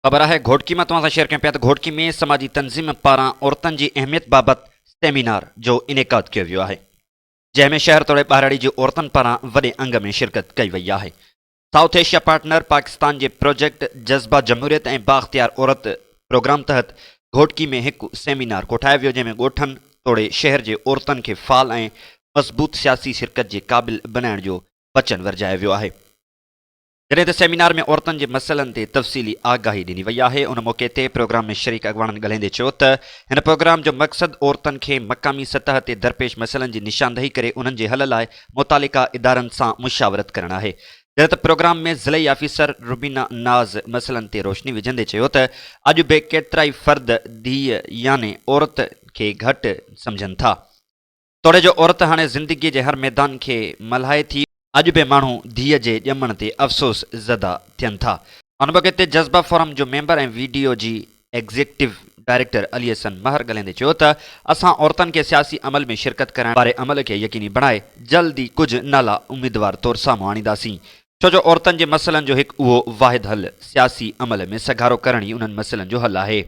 خبر آهي گهوٽڪي مان توهان سان شيئر ڪيون پيا ته گهوٽڪي ۾ سماجي تنظيم پاران عورتن جي اهميت بابت سيمينار جو انعقاد ڪيو ويو آهي جنهن ۾ شهر توڙي ٻهراڙي جي عورتن پاران وڏي انگ ۾ شرڪت ڪئي وئي آهي. سائوٿ ايشيا پارٽنر پاڪستان جي پروجيڪٽ جذبه جمهوريت ۽ بااختيار عورت پروگرام تحت گهوٽڪي ۾ هڪ سيمينار ڪوٺايو ويو جنهن ۾ ڳوٺن توڙي شهر جي عورتن کي فعال ۽ مضبوط سياسي شرڪت جي قابل بنائڻ جو وچن ورجايو ويو آهي. جڏهن ته سيمينار ۾ عورتن جي مسئلن تي تفصيلي آگاهي ڏني وئي آهي، ان موقعي تي پروگرام ۾ شريڪ اڳواڻن ڳالهائيندي چيو ته هن پروگرام جو مقصد عورتن کي مقامي سطح تي درپيش مسئلن جي نشاندهي ڪري انهن جي حل لاء متعلقه ادارن سان مشاورت ڪرڻ آهي جڏهن ته پروگرام ۾ ضلعي آفيسر روبينا ناز مسئلن تي روشني وجهندي چيو ته اڄ به ڪيترائي فرد ڌيء يعني عورت کي گهٽ سمجهن ٿا. توڙي جو عورت هاڻي زندگيء جي هر ميدان کي ملهائي ٿي. اڄ به ماڻهو ڌيء جي ڄمڻ تي افسوس زده ٿين ٿا. ان موقعي تي جذبه فورم جو ميمبر ۽ وي ڊي او جي ايگزيڪٽو ڊائريڪٽر علي حسن مهر ڳالهائيندي چيو ته اسان عورتن کي سياسي عمل ۾ شرڪت ڪرائڻ واري عمل کي يقيني بڻائي جلد ئي ڪجهه نالا اميدوار طور سامهون آڻينداسين ڇو جو عورتن جي مسئلن جو هڪ اهو واحد حل سياسي عمل ۾ سگهارو ڪرڻ ئي انهن مسئلن جو حل آهي.